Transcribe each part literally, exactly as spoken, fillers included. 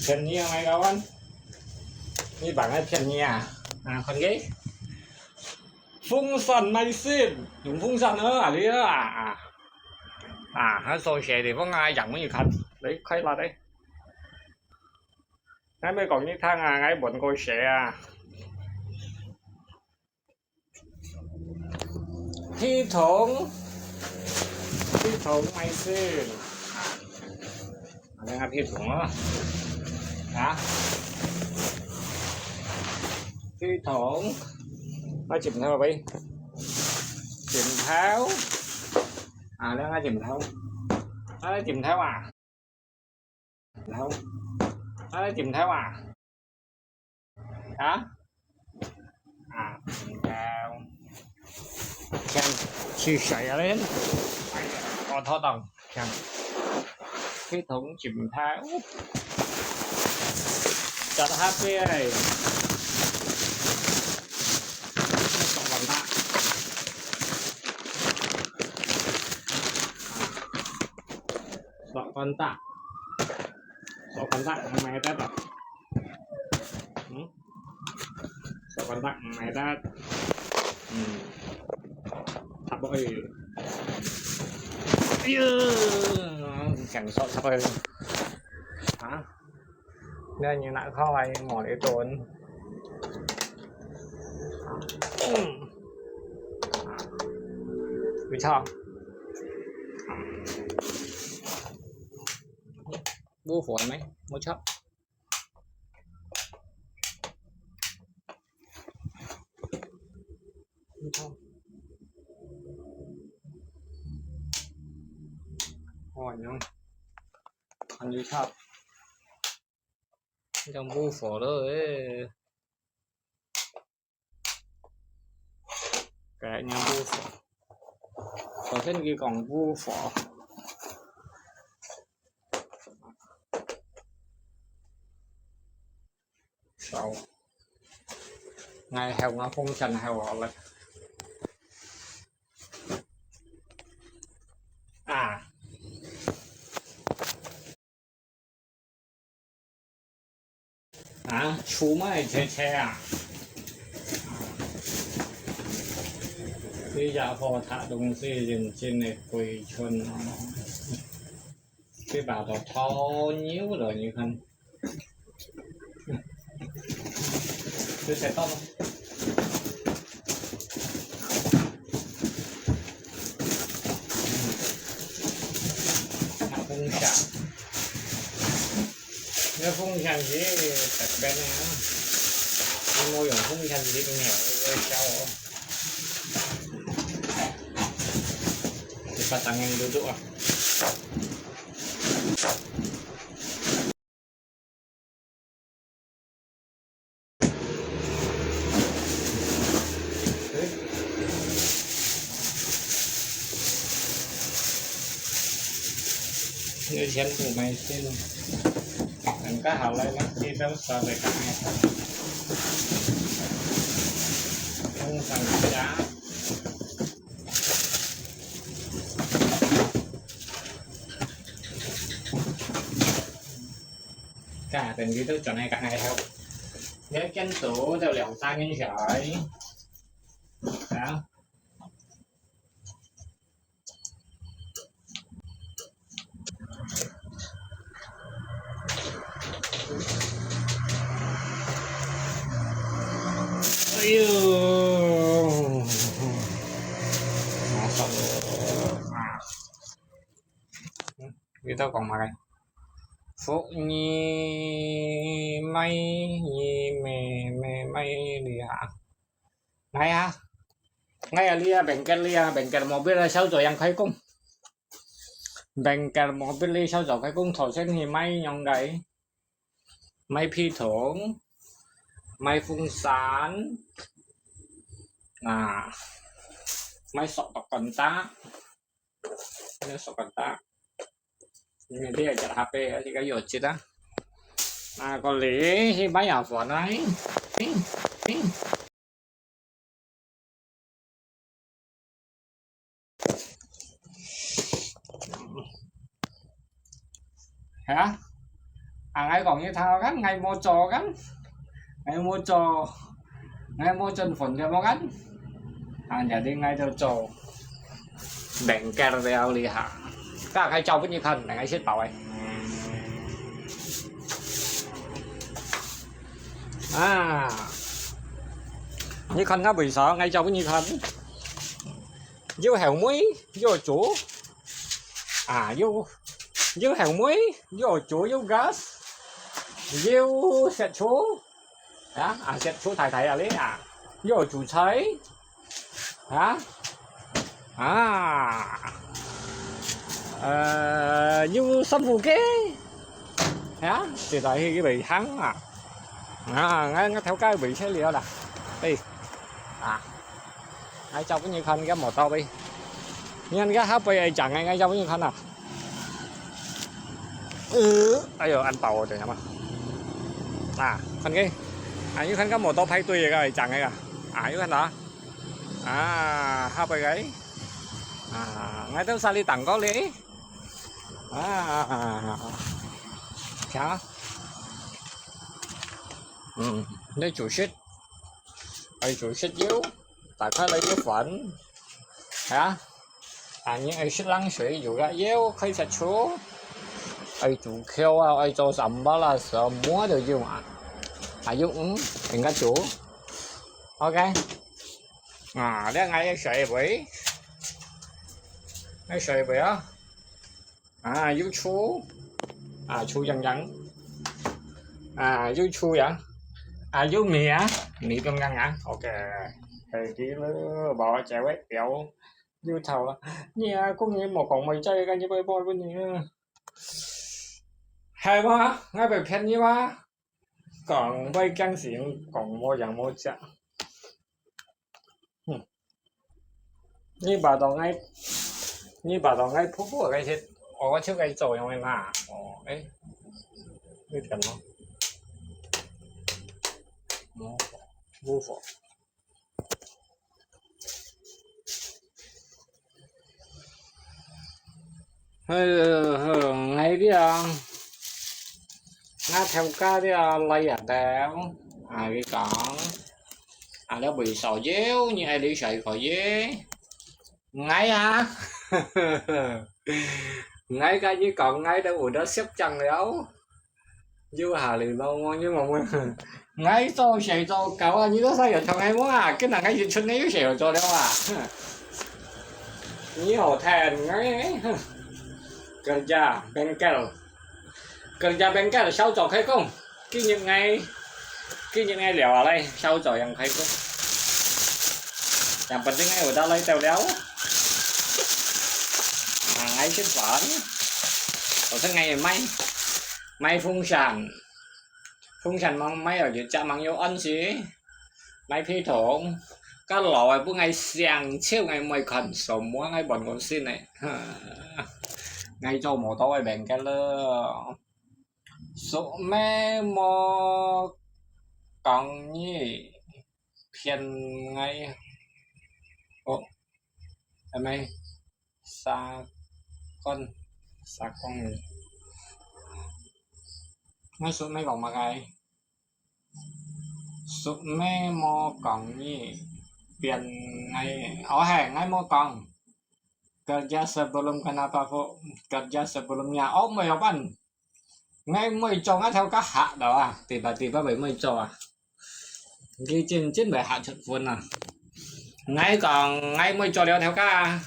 便宜啊，買个完。你放个便宜啊，啊，看个。風扇買先，用風扇啊，啊，你啊，啊，啊，還手寫地方啊，樣你看，你開啦的。 𠊎毋係講你聽啊，𠊎問過誰啊？系統，系統買先。啊，等下系統啊。啊？系統，買枕頭未？枕頭。啊，等下枕頭。啊，枕頭啊。 頭，啊，枕頭啊？啊？啊，枕頭。像，係誰啊咧？哎呀，我頭痛，像，系統枕頭。十下杯欸。十萬八。 十萬八，十萬八，毋買得啊。嗯？十萬八，毋買得。嗯。插落去。哎呀，想說插落去。啊？ 你拿開來摸一頓。嗯。不錯。無火沒？無錯。不錯。哦，你看，很不錯。 講無火了欸。該人無火。首先佢講無火。燒。𠊎燒，𠊎風扇燒好了。啊。 啊，出賣切切啊！這家伙他東西認真的歸村哦，這把都超牛了，你看。這才到了。拿風扇。 這風扇係特別个啊，你無用風扇係咩？會燒哦。你把當人嘟嘟啊！ 你全部買先，等較好來，你介紹啥个？用上家。 Cả tuần YouTube chọn này cả ngày không? Nếu kênh tủ theo lòng xa nhân sỏi. Đó. Ây dồi. Mà sao? À. Vì tao còn mà đây. Phúc Nhi Mai Nhi mẹ mẹ Mai đi hả? Ngay hả? Ngay à, đi à, bệnh viện đi à, bệnh viện một biết là sáu giờ em khai công. Bệnh viện một biết đi sáu giờ khai công, thổi sen thì máy nhong đấy. Máy phi thường, máy phun sàn, à, máy sọt bọc quần tá. Ini suka tak? Ini dia aja H P ya, jika yo cita. Nah, kalau ini banyak warna ini. Ini, ini. Hả? 啊，𠊎講你聽，𠊎無做，𠊎無做，𠊎無盡份个，無kan。啊，jadi𠊎就做bengkel了哩哈。該𠊎照分你看，𠊎食飽个。啊，你看𠊎為啥，𠊎照分你看。有後尾，有做，啊，有，有後尾，有做，有gas，有食醋。 啊，啊，食醋大大啊，你啊，有煮菜，啊，啊，呃，有三副雞，啊，實在係佢袂行啊，啊，𠊎，𠊎頭家袂食了啦，哎，啊。 𠊎照分你看，佢無到位。你看佢下背會長个，𠊎照分你看啊。呃，哎喲，恁飽哦，等下嘛。啊，看佢，啊，你看佢無到排隊个，該會長个啊。啊，你看到啊？啊，下背个。啊，𠊎都煞你等過咧。啊，啊，啊，啊。行啊。嗯，你煮食，愛煮食有。 打開來一份，啊，啊，你愛食冷水，有个有，可以食醋，愛煮口啊，愛做sambal啊，什麼都有啊，還有，嗯，應該煮，OK，啊，這𠊎愛水杯，愛水杯啊。 啊，有醋，啊，醋樣樣，啊，有醋呀，啊，有米啊，米中樣啊，OK，係个咯，無借位表，有頭啊，你啊，講你無講，無借个，你會報分你啊，係嘛？𠊎會騙你嘛？講會驚醒，講無樣無隻。 嗯，你把到𠊎，你把到𠊎婆婆个事，我就該做樣个嘛。哦，哎，有點咯。哦，無法。哎，𠊎這，𠊎頭家這來啊，等，啊，佢講， 啊，這位少爺，你愛理誰个耶？𠊎啊，𠊎跟你講，𠊎都有得食正了。有下流浪我，你問問，𠊎做事做狗啊，你都使要同𠊎問啊，跟人家一出你有事要做了啊。你好聽，𠊎，kerja bengkel。 Kerja bengkel，少做開工。今日𠊎，今日𠊎了下來，少做樣開工。Yang penting𠊎有得來到了。啊，𠊎食飯，頭先𠊎買，買風扇，風扇吂買哦，一隻吂有安時，買被筒，該老个分𠊎上笑，𠊎毋會看，什麼𠊎換個新个，𠊎做無到个bengkel咯。 Sukme mo kong ni pian ngai. Oh, amai sakon, sakon ni. Ngai sukme kong makai. Sukme mo kong ni pian ngai. Oh, hai, ngai mo kong. Kerja sebelum kenapa, Fu? Kerja sebelumnya. Oh, 沒有辦。 𠊎毋會做，𠊎頭家嚇到啊，地巴地巴會毋會做啊？佢真真會嚇出魂啊！𠊎講𠊎毋會做了頭家，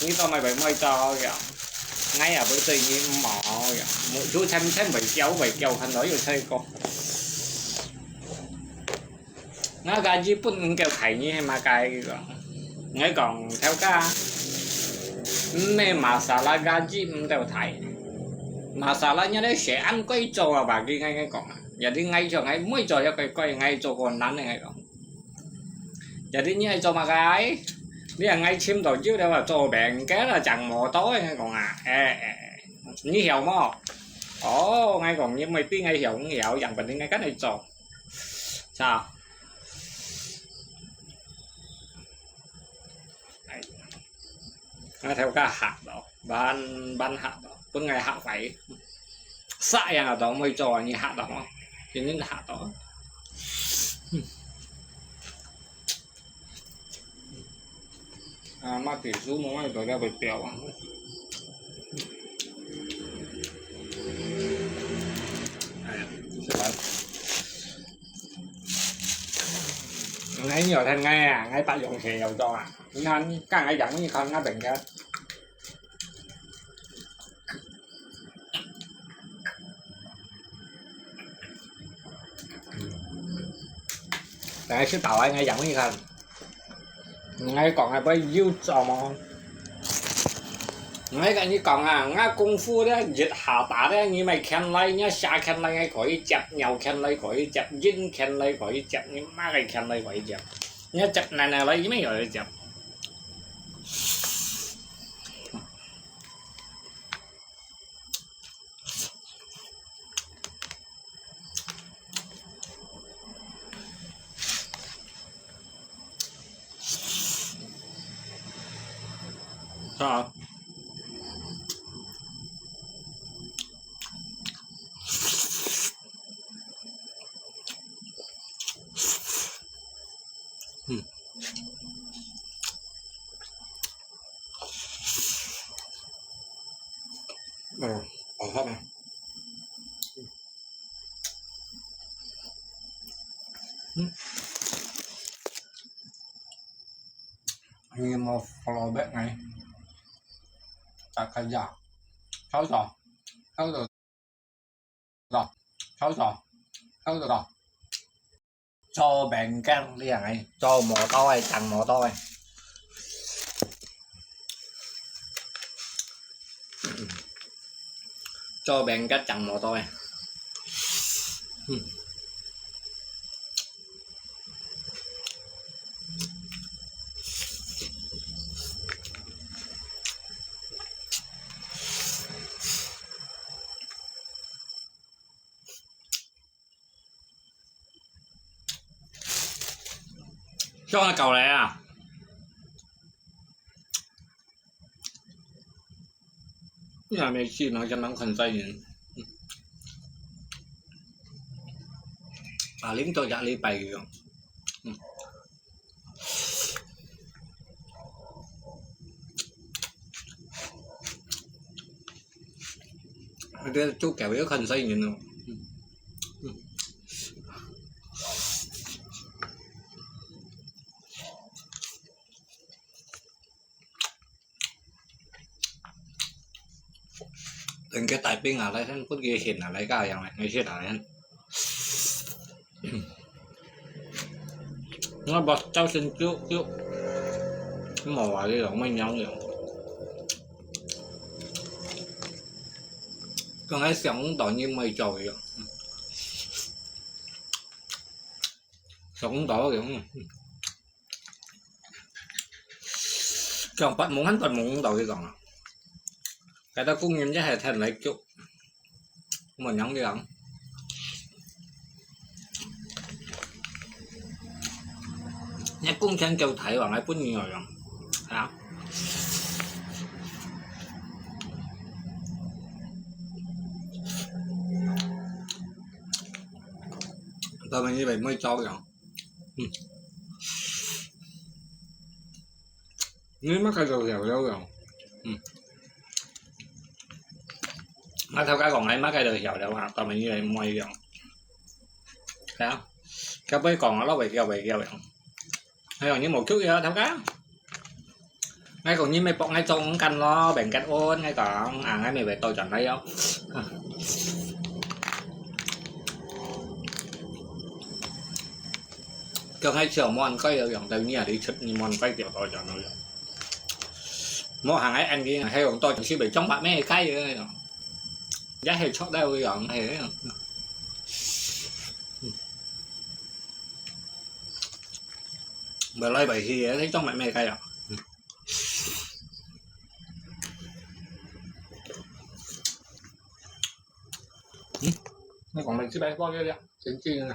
你做麼會毋會做呀？𠊎也會對你毋好呀，目珠青青會叫會叫，看到有吹過。 𠊎个日本毋夠大，你係麼个个？𠊎講頭家，毋係masalah gaji毋夠大，masalah你咧寫恁貴做啊吧？佢𠊎講啊，也你𠊎做，𠊎毋會做了貴貴，𠊎做個難个𠊎講。也你你愛做麼个？你啊𠊎尋到有了啊，做bengkel啦，正無多个𠊎講啊，誒誒，你曉無？哦，𠊎講你毋會比𠊎曉，你曉，樣本應該跟你做。 Sao? Ai. Nga theo ka hak do. Ban ban hak do. Pun ngai hak fai. 啥样啊，都没做啊，你吓到啊，真正吓到啊。啊，妈，别说，我也都要被标啊。哎呀，是吧？哎，你有看哎呀，哎，把用钱要做啊？你看，你干哎，养你看那等个。 但係食到啊，𠊎養你看。𠊎講啊，不有做麼？𠊎跟你講啊，𠊎功夫咧，一下打咧，你買拳來，你下拳來，𠊎可以接，尿拳來可以接，陰拳來可以接，你麼个拳來可以接，你接哪哪來，你乜有得接。 好。嗯。嗯，好看啊。 嗯。你有冇 follow back𠊎？大家呀，操作，操作到，操作，操作到。 做bengkel這樣个，做摩托个，整摩托个。做bengkel整摩托个。嗯。 叫他搞来啊！你还没去呢，相当看在人。啊，领导压力摆个。嗯。 Ada tu kau ya kan saya ni. Tengke typing ah, lai sen pun ke hin ah, lai ka yang lai, ngai sit ah, lai sen. Nga ba chau sen chu chu. Mo wa li lo, mo nyang yo. Kong ai siang ung tao ni mo chau yo. Siang ung tao yo. Kong pat mung han pat mung tao ki kong. Cái đó cũng nhìn chắc là thành lấy chụp. Mà nhắn đi lắm. Nhớ cũng chân kêu Thái Hoàng ấy, bún nhiều lắm. Hả? Tao mà như vậy mới cho rồi. Ừ. Nếu mắc cái đồ dẻo đâu rồi. Ừ. Má thâu cá còn ấy mắc cái đồ dẻo đâu hả? Tao mà như vậy mua gì rồi. Hả? Cái bấy còn nó lóc về kêu về kêu vậy. Hay còn như một chút gì đó thâu cá. Ngay còn như mày bọc ngay trong căn lo, bèn cắt ôn, ngay còn, à, ngay mày về tôi chọn đấy không? Kêu ngay chiều món cái rồi, dòng tao nhỉ, đi chụp như món cái kiểu tôi chọn nó rồi. Mua hàng ấy ăn đi, hay còn tôi chọn xí bảy trong bạn mẹ cái rồi. Giá hay chót đâu rồi, hay đấy. Bà lấy bài hi, thấy trong bạn mẹ cái rồi. Nó còn mình chứ bé bao nhiêu vậy? Chính trị nè.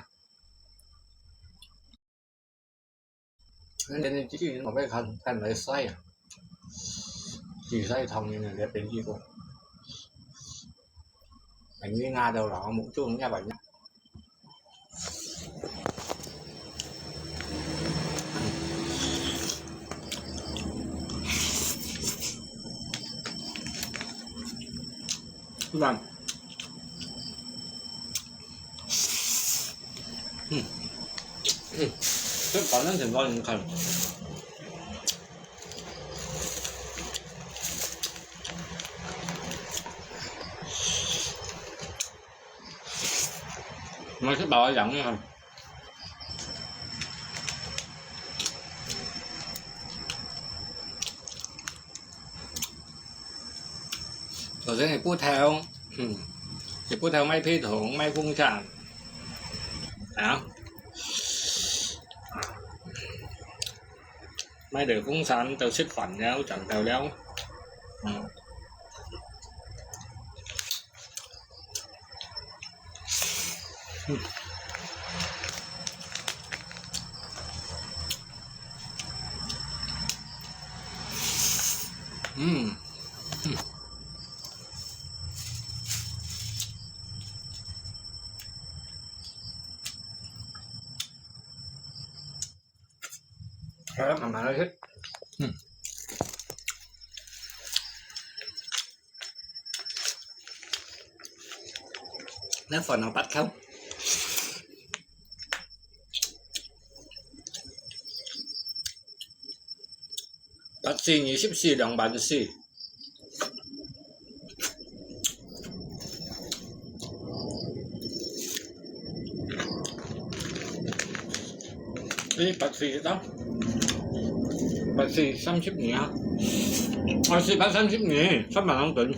Nên chính trị nó phải thành, thành lấy sai à. Chỉ sai thông như này đểเป็นที่กู.等于拿到了，我们就人家把人家。是吧？嗯，嗯，这反正挺高，你看。 我吃饱了养一下。首先你不偷，嗯，你不偷买配桶、买风扇，啊，买个风扇都食饭了，赚到了，嗯。 嗯，嗯。好了，慢慢来吃。嗯。 那飯啊，八口。八四二十四，两万四。 诶，八四幾多？八四三十二啊！啊，四百三十二，三萬零噸。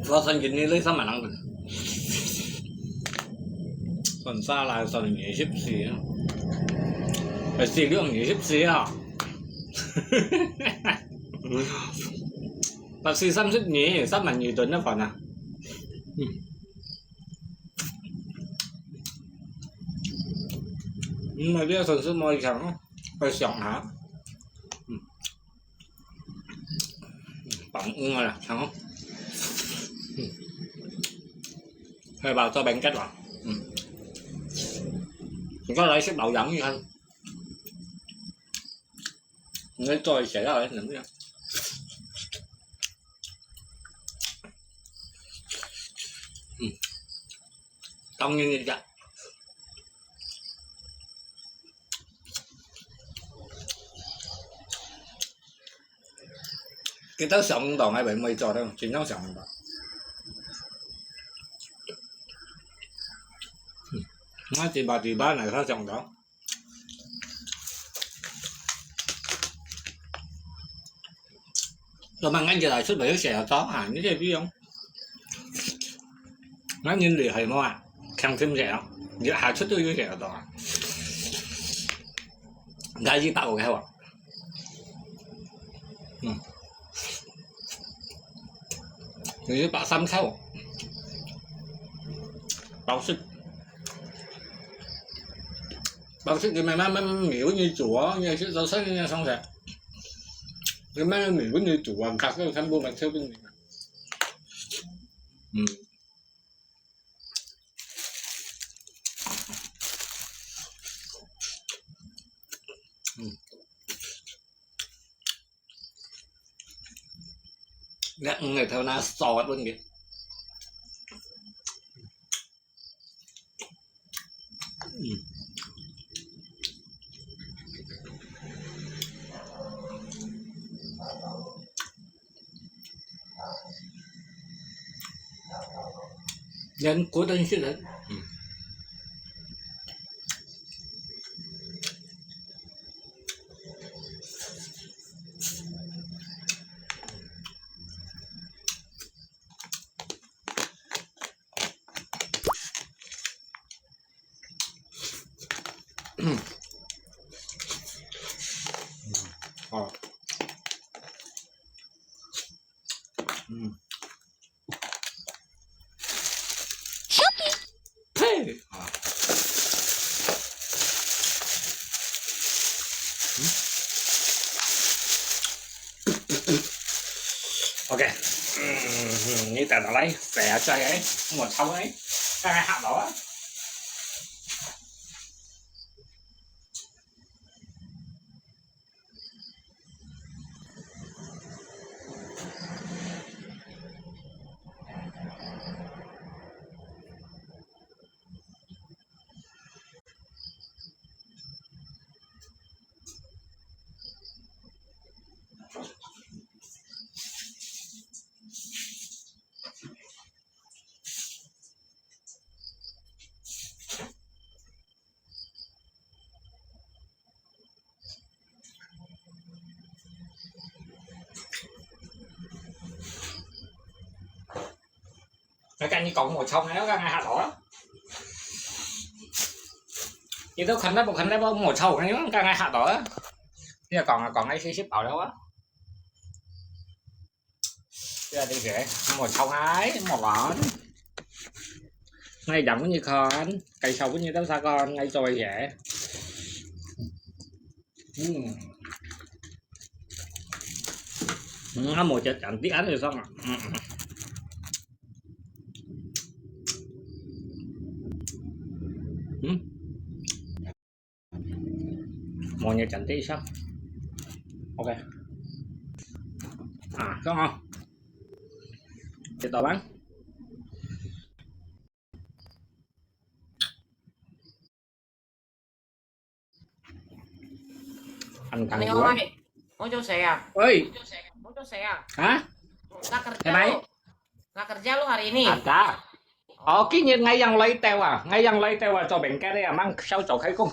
我算今年呢，三萬零噸。算啥啦？算二十四啊！八四兩二十四啊！ 八四三十二，三萬二噸个飯啊。嗯。嗯，那个算是無強，愛想下。嗯。放魚啊，強。嗯。還有吧，做冰結吧。嗯。你過來食飽養一下。 你做一下啊，怎麼樣？嗯，當然一下。佢都想毋到，𠊎會毋會做到，真正想毋到。嗯，𠊎嘴巴嘴巴哪个想到？ 老闆，恁樣來出來有寫到啊，你這不用。恁樣厲害無啊？強心寫啊，你下出都有寫到啊。加一百五个好啊。嗯。有一百三个好。包食。 包食佢慢慢慢慢米分你煮哦，你係食早餐你要上菜，佢慢慢米分你煮啊，佢全部買超分你。嗯。嗯。你魚个頭那燒个分佢。 嗯。連骨都食了。嗯。 嗯。好。嗯。嘿，啊。嗯。OK，嗯，你等等來，洗下嘴欸，莫吵欸，剛剛嚇到啊。𠊎跟你講，莫吵，𠊎要跟𠊎嚇到啊！你都看到不看到，莫吵，你要跟𠊎嚇到啊！你要講啊講，𠊎先食飽了啊！對啊，對啊，莫吵𠊎，莫亂。𠊎樣分你看，介紹分你兜儕看，𠊎做个嘢。嗯。嗯，啊，無食，ăn tí ăn就爽啊。嗯。嗯。Maunya cantik siya. OK. Ah, saan ah? Kita bang. 你好，我做誰啊？喂，我做誰啊？啊？Nggak kerja lu? Nggak kerja lu hari ini? Ada. Oh, 今日𠊎樣來兜啊，𠊎樣來兜啊，做bengkel啊，mang小做開工。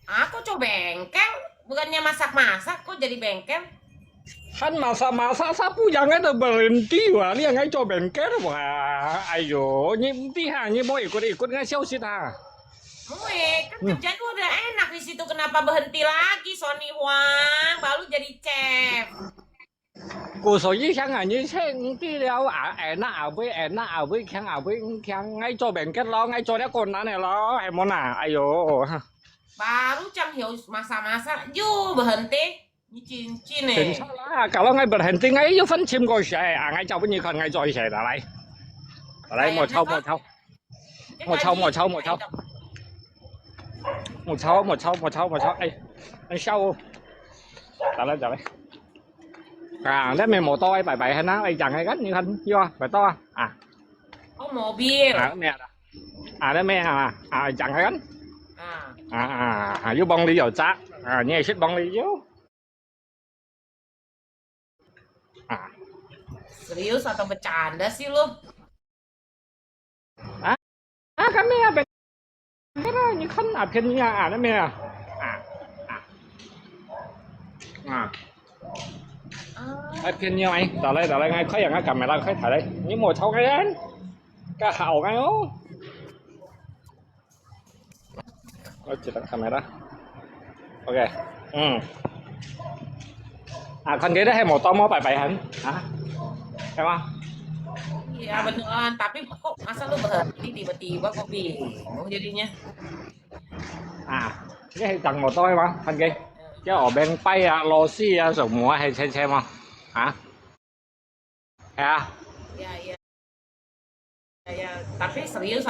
Aku做bengkel, bukannya masak-masak, kok jadi bengkel? Han masak-masak sapu yang ada berhenti wah, 你 ngai 做bengkel 哇，哎喲，你 mesti ha，你莫 ikut-ikut ngai 消息 ha。 Mui, kan kerjaan udah enak di situ, kenapa berhenti lagi, Sony Huang? Baru jadi chef. 故所以想啊，你請 mesti 了啊，enak abui enak abui，強 abui 強，ngai 做bengkel咯，ngai 做了困難个咯，係無啦？哎喲，Baru 正有 masak-masak, yo berhenti. 你真真欸。Tentu lah, kalau ngai berhenti, ngai 有份尋過誰啊？ngai 找分你看，ngai 做一些的，來，來，莫吵，莫吵，莫吵，莫吵，莫吵，莫吵，莫吵，莫吵，哎，很笑哦。再來，再來。啊，那邊 motor 哎，拜拜，還那哎，講哎，看，你看，有啊，拜到啊，啊。Oh, mobil. Ah, 那邊啊，啊，那邊啊，啊，講哎，看。啊。啊啊啊，有幫你有扎，啊，你也是幫你有。 Ah. Serius atau bercanda sih lu? Ah, ah, kami ah, bengkel ah, 你看啊，便宜啊，啊，那邊啊，啊啊啊，還便宜啊，來來來，來，快點啊，kamera開台來，你莫吵開人，該好个哦。 我一个 kamera。OK，嗯。啊，看佢兜係無到無拜拜很，啊？係嗎？Iya, beneran. Tapi kok masa lu berhenti tiba-tiba, kok bingung jadinya? Ah, ini係當無到个嗎？看佢，叫我明白啊，螺絲啊，什麼啊，還切切嗎？啊？係啊。Iya, iya. Iya, iya. Tapi serius.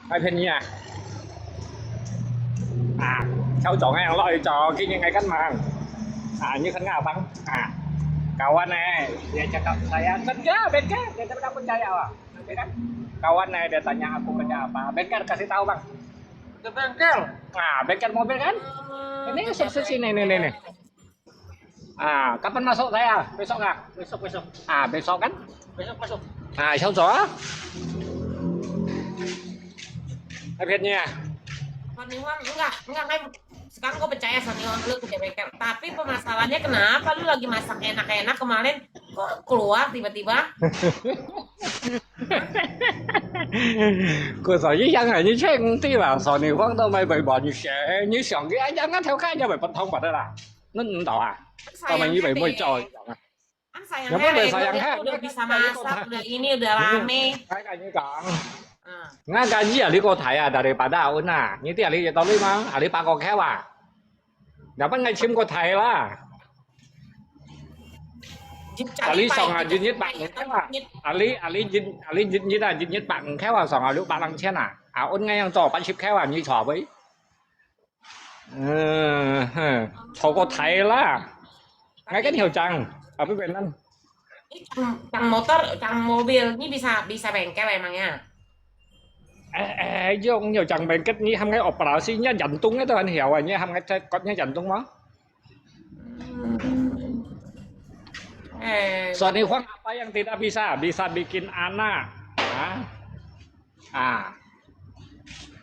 Hai, 便宜啊。Ah, cháu chọn ngay lôi cho cái những ngày cắt mà. Ah, như khán giả vắng. Ah, kawan này, dia cakap saya kerja, bengkel, dia cakap percaya lah. Bengkel. Kawan này, dia tanya aku kerja apa. Bengkel, kasih tahu, Bang. Ke bengkel. Ah, bengkel mobil kan? Ini subsidi nih, nih, nih, nih. Ah, kapan masuk saya? Besok kah? Besok, besok. Ah, besok kan? Besok masuk. Ah, 小左啊？那便宜啊？ Paniwan, enggak, enggak, enggak. Sekarang gue percaya sama Iwan, lu kerja bengkel. Tapi permasalahannya, kenapa lu lagi masak enak-enak kemarin, kok keluar tiba-tiba? 故所以想啊，你請對啦，所以講到尾會完事，你想佢哎呀，那條街就會不通吧的啦，恁毋到啊，到尾佢會會做。Kan sayang Yang apa heret, sayang udah, heret? Udah bisa masak, udah ini, udah rame. Saya kan 講。啊。Nga gaji ahli ko thai ah, daripada aun ah. Niti ahli yet tolui ma, ahli pa ko kheo ah. Dapat ngai chim ko thai lah. Ahli song ah, jit nyit pak kheo ah. Ahli, ahli jit, ahli jit nyit ah, jit nyit pak kheo ah, song ah, lu pak lang chen ah. Aun ngai yang cho, pan sip kheo ah, nyi cho bui. Eh, heh, cho ko thai lah. Ngai kan hiểu chăng, apa benan. Ini chang, chang motor, chang mobil, ini bisa, bisa bengkel emangnya? Eh, eh, yung, yung chang bengkel ni ham ngai operasi nya jantung itu kan hiểu, ni ham ngai cekot nya jantung mah. Hmm. Eh. Sony Huang apa yang tidak bisa? Bisa bikin anak. Ah. Ah.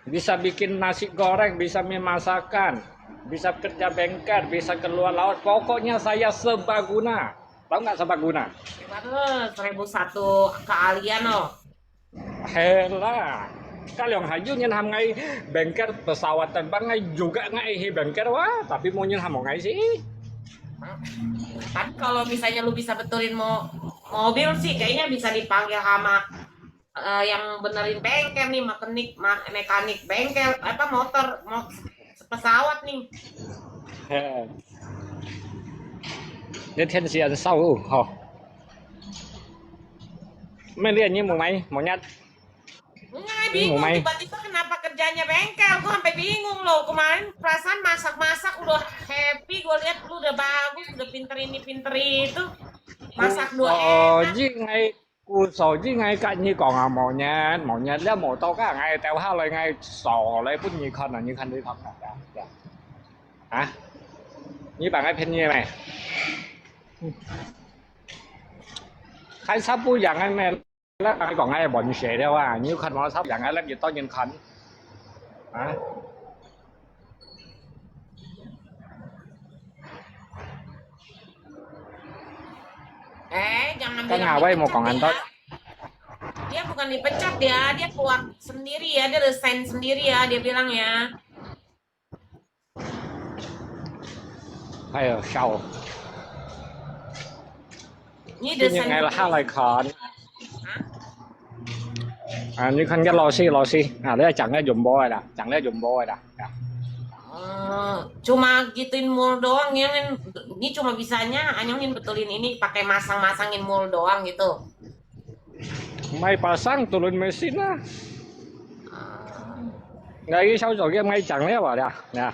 Bisa bikin nasi goreng, bisa memasakan, bisa kerja bengkel, bisa keluar laut. Pokoknya saya serbaguna. Tahu nggak serbaguna? Waduh, seribu satu keahlian loh. Hela. Kalau yang hayu nyen ham ngai bengkel pesawat terbang ngai juga ngai hi bengkel wah, tapi mau nyen ham ngai sih. Tapi kalau misalnya lu bisa betulin mo mobil sih, kayaknya bisa dipanggil sama eh, yang benerin bengkel nih, mekanik, ma- mekanik bengkel, apa motor, mo pesawat nih. Heh. Ini 天气很燥哦，吼。Melihatnya mau mai, monyet. Enggak, bingung tiba-tiba kenapa kerjanya bengkel. Gue sampai bingung loh. Kemarin perasaan masak-masak udah happy. Gue lihat lu udah bagus, udah pinter ini, pinter itu. Masak dua enak. 故所以𠊎甲你講啊，無人，無人了無到甲，𠊎掉下來，𠊎掃來分你看啊，你看你看看啊，呀。啊？你把𠊎騙你咩？還差不多樣个咩？那講𠊎換血了啊，你有看無？差不多樣个，你當然看。啊？ Eh, jangan bilang dipecat ya. Dia bukan dipecat ya, dia keluar sendiri ya, dia resign sendiri ya, dia bilang ya. 哎呀，笑。你 resign sendiri. 啊，你看个老师，老师，啊，你講个用無个啦，講个用無个啦。 Oh, cuma gituin mul doang ya, ini cuma bisanya anyongin betulin ini pakai masang-masangin mul doang gitu. 買 pasang turun mesin lah. Nggak bisa joget 買 chang liao ah, ya.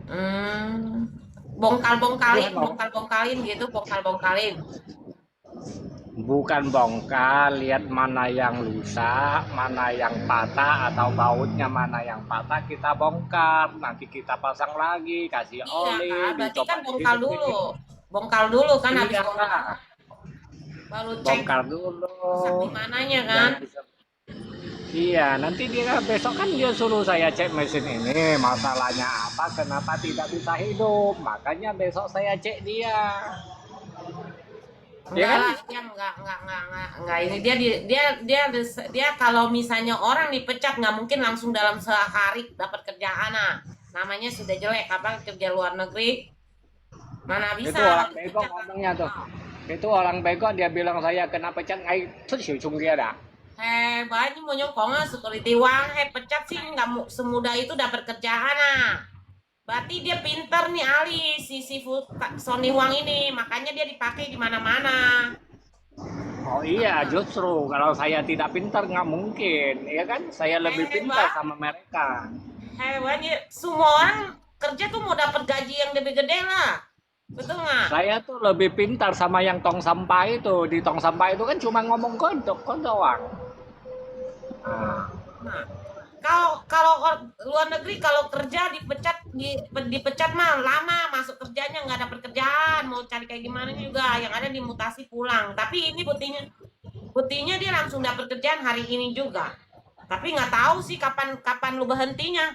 Hmm, bongkal-bongkalin, bongkal-bongkalin gitu, bongkal-bongkalin. Bukan bongkar, lihat mana yang rusak, mana yang patah atau bautnya mana yang patah kita bongkar. Nanti kita pasang lagi, kasih oli, kan? Berarti kan bongkar dulu. Bongkar dulu kan habis bongkar. Baru cek rusak di mananya kan? Iya, nanti dia besok kan dia suruh saya cek mesin ini, masalahnya apa, kenapa tidak bisa hidup. Makanya besok saya cek dia. Enggak lah, dia enggak, enggak, enggak, enggak, enggak. Ini dia di, dia, dia, dia kalau misalnya orang dipecat nggak mungkin langsung dalam sehari dapat kerjaan ah. Namanya sudah jelek, apa kerja luar negeri. Mana bisa. Itu orang bego ngomongnya tuh. Itu orang bego, dia bilang saya kena pecat, ngai terus ujung dia dah. Hei, banyak mau nyokong ah, security wang, hei pecat sih nggak mu- semudah itu dapat kerjaan ah. Berarti dia pintar nih ahli si si Fu- Sony Huang ini, makanya dia dipakai di mana-mana. Oh iya, justru kalau saya tidak pintar nggak mungkin, ya kan? Saya lebih pintar sama mereka. Hewan ya, semua orang kerja tuh mau dapat gaji yang lebih gede lah. Betul nggak? Saya tuh lebih pintar sama yang tong sampah itu. Di tong sampah itu kan cuma ngomong kodok, kodok doang. Nah. Nah, kalau kalau luar negeri kalau kerja dipecat di, dipecat mah lama masuk kerjanya nggak dapat kerjaan, mau cari kayak gimana juga yang ada dimutasi pulang. Tapi ini buktinya buktinya dia langsung dapat kerjaan hari ini juga. Tapi nggak tahu sih kapan kapan lu berhentinya.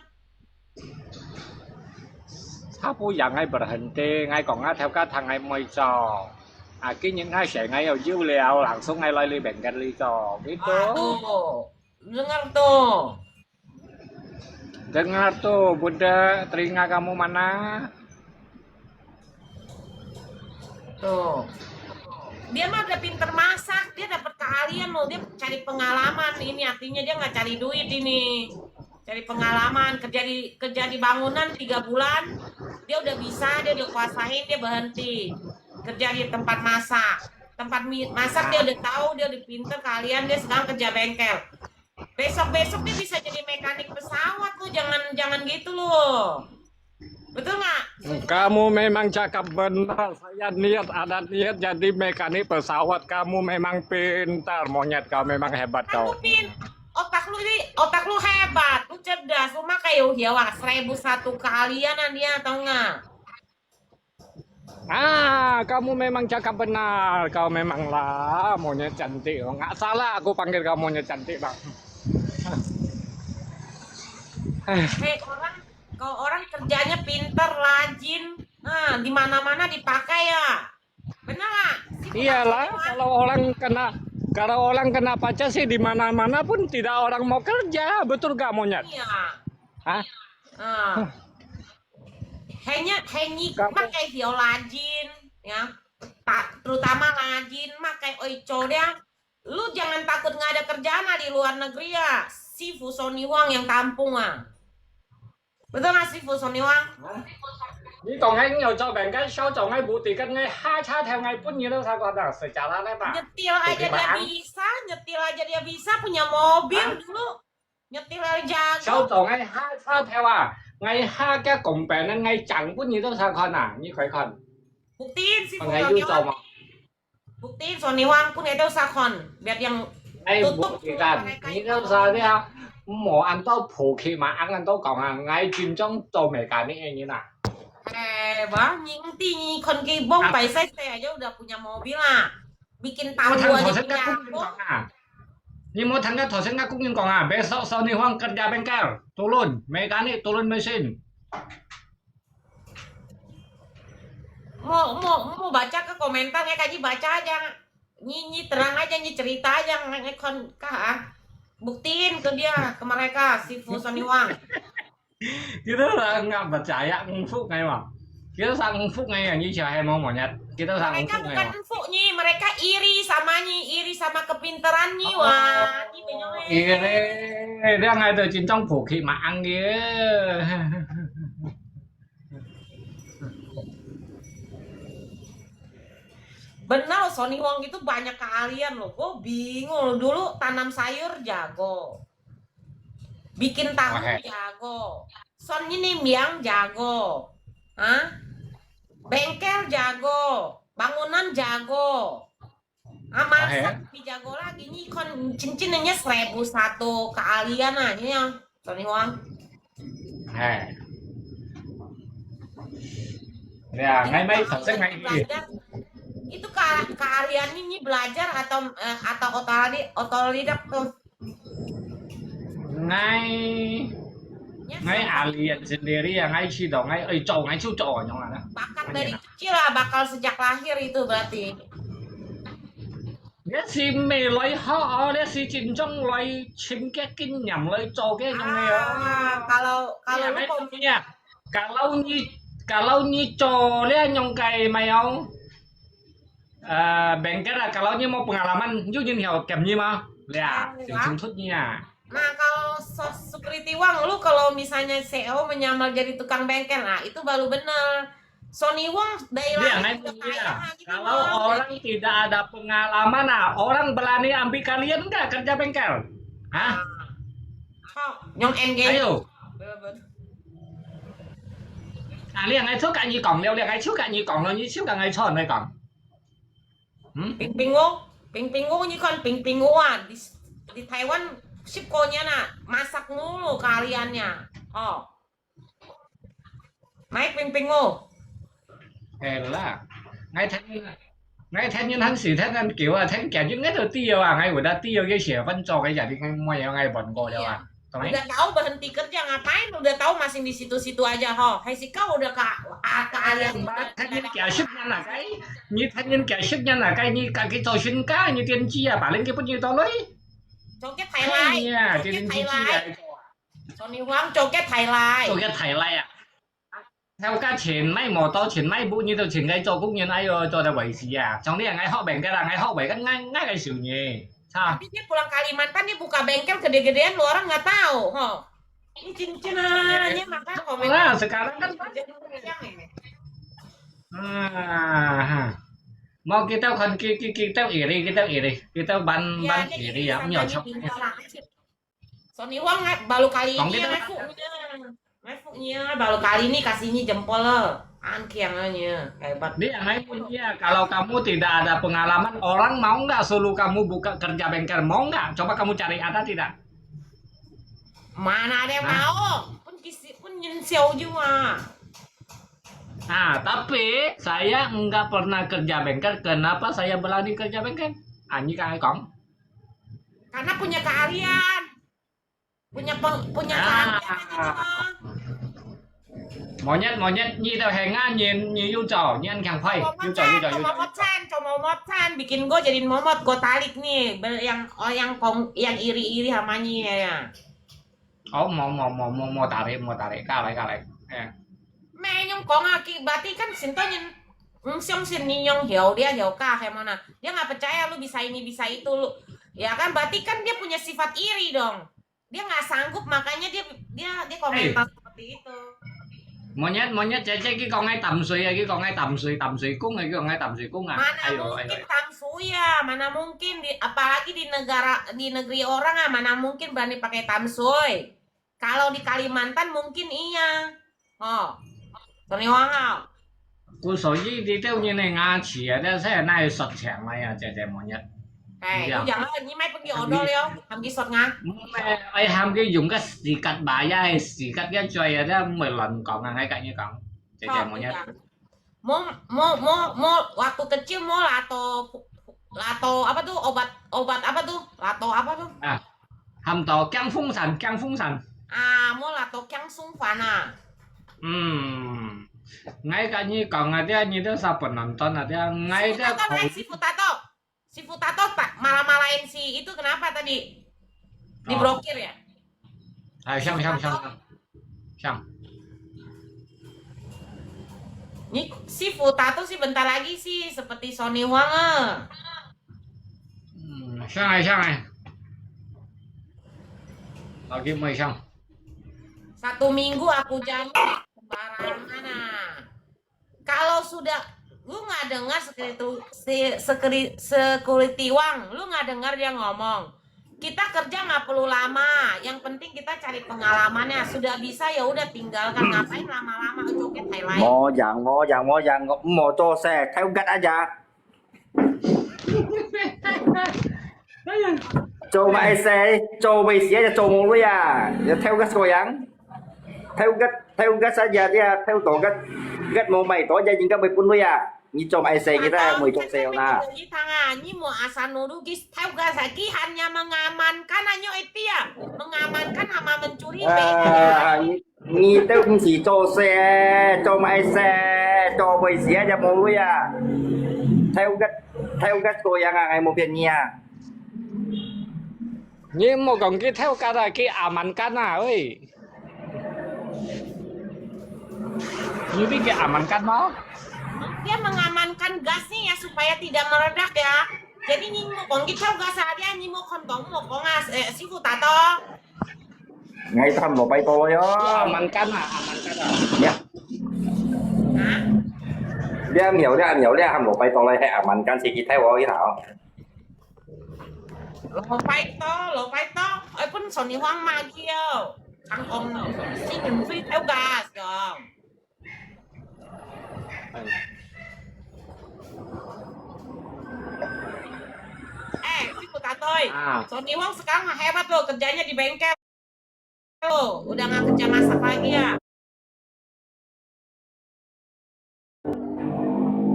Sapu yang ngai berhenti, ngai kong ngai theo ka thang ngai mui cho. Aki nyin ngai se ngai yau yu liao, langsung ngai loi li bengkel li cho. Gitu. Aduh, dengar tuh. Dengar tuh, Bunda, telinga kamu mana? Tuh. Dia mah udah pinter masak, dia dapat keahlian loh, dia cari pengalaman. Ini artinya dia nggak cari duit ini. Cari pengalaman, kerja di kerja di bangunan tiga bulan, dia udah bisa, dia udah kuasain, dia berhenti. Kerja di tempat masak. Tempat mi- masak dia udah tahu, dia udah pinter, keahlian, dia sekarang kerja bengkel. Besok-besok dia bisa jadi mekanik pesawat loh, jangan jangan gitu loh. Betul nggak? Kamu memang cakap benar. Saya niat, ada niat jadi mekanik pesawat. Kamu memang pintar, monyet. Kau memang hebat, kau. Kamu pin, otak lu ini, otak lu hebat, lu cerdas, lu makai yo hiawa, seribu satu keahlian dia, tahu nggak? Ah, kamu memang cakap benar. Kau memanglah monyet cantik. Nggak salah aku panggil kau monyet cantik, Bang. Hei, orang, kalau orang kerjanya pintar, rajin, nah, di mana-mana dipakai ya. Benar nggak? Iyalah, kalau orang kena kalau orang kena pacah sih di mana-mana pun tidak orang mau kerja, betul gak, monyet? Iya. Hah? Ah. Hanya hanya makai hiu rajin, ya. Terutama rajin makai oi codang. Lu jangan takut nggak ada kerjaan lah di luar negeri ya. Si Fusoniwang yang tampung ah. Betul nggak si Fusoniwang? 你講緊又做病雞燒做雞冇地跟雞蝦叉跳雞搬嘢都晒過啦，食炸啦呢吧？ Nyetir aja dia bisa, nyetir aja dia bisa, punya mobil dulu. Nyetir aja jago. 燒做雞蝦叉跳啊，雞蝦嘅公病咧，雞掌搬嘢都晒看啊，你佢看， Buktiin si 我雞要做 Fusoniwang. 嘛。 Buktiin Soniwang pun itu sakon. Biar yang 哎，冇地跟，你都晒啲啊，冇恁多普及嘛，恁多講啊，我專長做mekanik嘅人啊。 Eh, bah, nyingti nyi kon kibong pai sai saya aja udah punya mobil lah. Bikin 我 tahu 聽頭 aja 先 punya 阿公講啊，你冇聽過頭先阿公講啊，besok Soniwang kerja bengkel，turun mekanik，turun mesin。 Mau mau mau baca ke komentar, ngai kaji baca aja. Nyi nyi terang aja, nyi cerita aja, ngai ngai kon kah ah. Buktiin ke dia, ke mereka si Fu Soniwang. Kita lah nggak percaya ngfuk ngai mah. Kita sang ngfuk ngai yang ini siapa mau monyet. Kita sang Mereka ngfuk ngai bukan mah. empuk nyi, mereka iri sama nyi, iri sama kepinteran nyi wah. Nyi penyong eh. Iri, dia ngai tu 專長普及嘛，ang dia. Benar, Soniwang itu banyak keahlian loh. Gue bingung loh. Dulu tanam sayur jago. Bikin tahu Wah. Jago. Son ini miang jago. Hah? Bengkel jago. Bangunan jago. Ah, Wah, ya. Masak lebih jago lagi. Ini kon cincinnya seribu satu keahlian ah, ini ya. Soniwang. Hai. Ya, ngai mai saseng ngai ni. Belajar. Itu ke keahlian ini belajar atau eh, atau otolidak, otolidak tuh. Ngai ngai ahlian sendiri ya, ngai 知道，ngai 愛做，ngai 就做，你懂嗎？ Bakat dari kecil lah, bakal sejak lahir itu berarti. Dia si 未來學哦，dia si 專長來尋个經驗來做个樣个哦。 Ah, kalau kalau lu Iya, mau iya. Kalau ni kalau ni 做這樣个 mai au, eh, bengkel lah, kalau ni mau pengalaman, you ni hiểu kém ni mah, ya, Iya. yung 清楚 ni ya. Nah, kalau so- security Wang, lu kalau misalnya C E O menyamar jadi tukang bengkel, nah itu baru bener. Sony Wang dari Iya, lahir ngai udah iya. kaya gitu, Kalau Wang. orang tidak ada pengalaman, ah, orang berani ambil kalian nggak kerja bengkel? Hah? Oh, nyong engage. Ayo. Bener-bener. Ah, 你係出緊你講了，你係出緊你講了，你出緊你錯你講。Hmm? 平平哦，平平哦，你看平平哦啊，di di Taiwan 十過年啊，masak mulu keahliannya. Oh. Mai 平平哦。 Ela, ngai then ngai then yun han si then han kiu ah, then kia yun ngai tu tiu ah, ngai udah tiu ye xie fan zo ke jadi ngai mo ya ngai bon go ya ah. Tong Udah tahu berhenti kerja ngapain? Udah tahu masih di situ-situ aja ho. Hai si kau udah ke ah, keahlian. Then yun kia ship nyan ah kai, ni then yun kia ship nyan ah kai, ni ka ki zo shin ka, ni tian ji ah, paling ki pun ni to loi. Joget Thai Lai. Iya, Joget tian Thai ji Lai. ah. Sony Wang joget Thai Lai. Joget Thai Lai ah. 頭家錢買摩托，錢買布，你都錢該做工人，哎喲，做得維持啊！像你啊，𠊎學bengkel啊，𠊎學會个，𠊎，𠊎个手呢，哈。Tapi dia pulang Kalimantan, dia buka bengkel gede-gedean, lu orang nggak tahu, ho. Ini cincin ah, ini maka komen. Lah, sekarang kan. Ah, ha. Mau kita kon ki ki kita iri, kita iri, kita ban ban iri ya, nyo chok. Sony Huang baru kali ini ngai phu nia. Ngai phu nia, baru kali ini kasih ini jempol lo. An kiang nia, hebat. Dia ngai phu nia, kalau kamu tidak ada pengalaman, orang mau nggak suruh kamu buka kerja bengkel? Mau nggak? Coba kamu cari, ada tidak? Mana ada yang mau? Pun kisi pun nyensiau juga. Nah, tapi saya enggak pernah kerja bengkel. Kenapa saya berani kerja bengkel? Ani kang kong. Karena punya keahlian. Punya peng, punya keahlian aja. Monyet, monyet, nyi tau hengan nyin, nyi yu zau, nyin kiang pai, yu zau, yu zau, yu zau. Momot san, coba momot san, bikin gua jadi momot, gua tarik nih, yang, oh, yang kong, yang iri-iri sama nyi ya. 哦，無無無無無打你，無打你，加來加來，誒。Mẹ nhung kong aki, berarti kan sinto nyin, mm, siong sin nyi nyong hiu dia hiu ka he mona. Dia nggak percaya lu bisa ini bisa itu lu. Ya kan, berarti kan dia punya sifat iri dong. Dia nggak sanggup, makanya dia dia dia komentar seperti itu. Monyet monyet cece ki kong ai tam sui ya, ki kong ai tam sui tam sui kung ya, ki kong ai tam sui kung ah. Mana mungkin tam sui ya, mana mungkin di, apalagi di negara di negeri orang ah, mana mungkin berani pakai tam sui. Kalau di Kalimantan mungkin iya. Oh. Tony Wang ah. 故所以你兜人个牙齒啊，這係哪會說長來啊，姐姐末日。哎，你講啊，你買分佢order了，喊佢說啊。毋係，愛喊佢用个sikat bayar，sikat个嘴啊，這毋會亂講啊，𠊎跟你講，姐姐末日。Mo, mo, mo, mo, waktu kecil mo lato, lato apa tuh, obat, obat apa tuh, lato apa tuh? Ah, 喊到驚風散，驚風散。啊，mo lato kiang sung fan啊。嗯，𠊎跟你講啊，這你都是不能斷啊，這𠊎這口音。Sifu Tato, Sifu Tato tak malah-malahin si itu kenapa tadi? Diblokir ya? 哎，像像像像像。你 Sifu Tato sih bentar lagi sih seperti Sony Huang ah. Hmm, 上来上来。Lagi mau isang. Satu minggu aku jamin sembarangan ah. Kalau sudah lu nggak dengar security, security wang, lu nggak dengar dia ngomong. Kita kerja nggak perlu lama, yang penting kita cari pengalamannya. Sudah bisa ya udah tinggalkan, ngapain lama-lama joget hai lain. 無樣無樣無樣，莫做事，偷吉啊！做麼个事？做麼个事就做無鐳啊？又偷吉个樣？偷吉偷吉啥呀？偷多吉，吉無賣多，人家會分鐳啊？ 你做麼个事，你都毋會做事哦呐。你聽啊，你莫asal nuduh佢偷个，佢hanya mengamankan aja itu啊，mengamankan sama mencuri beda。啊，你你都毋係做事，做麼个事，做麼个事啊，就無鐳啊。偷个偷个个樣啊，𠊎無騙你啊。你莫講佢偷个啦，佢amankan啊，喂。 You think dia amankan mau? Dia mengamankan gasnya ya supaya tidak meledak ya. Jadi你莫講佢偷gas啊，你莫看到莫講啊，誒，師傅打到。𠊎都喊落擺到了喲。Amankan啊，amankan啊。呀。啊？你毋曉，你毋曉，你喊落擺到了，係amankan，自己睇我一下哦。 Lopay to, lopay to. Ay, pun Sony Huang mah kieu. Kang Ong, si Nyun Sui tau gas dong. Eh, si Putatoi. Ah. Sony Huang sekarang hebat loh, kerjanya di bengkel. Tuh, udah nggak kerja masak lagi ya?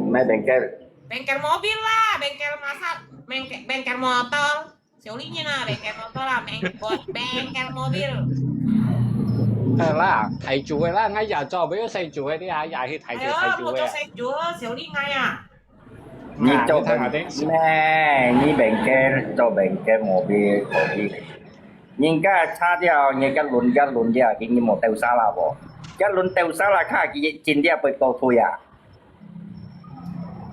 Mai bengkel. Bengkel mobil lah, bengkel masak, bengkel, bengkel motor. Siuli nyi nah, bengkel motor lah, beng-, bo-, bengkel mobil. 係啦，大做个啦，𠊎也做，不要細做个，你啊，也去大做，大做个。哎喲，莫做細做，小李𠊎啊。你做bengkel，你bengkel做bengkel mobil可以。 人家差掉，人家輪，人家輪掉，今日無鬥沙啦無？ Kat lun teu salah ka ki cin dia poi kau tu ya.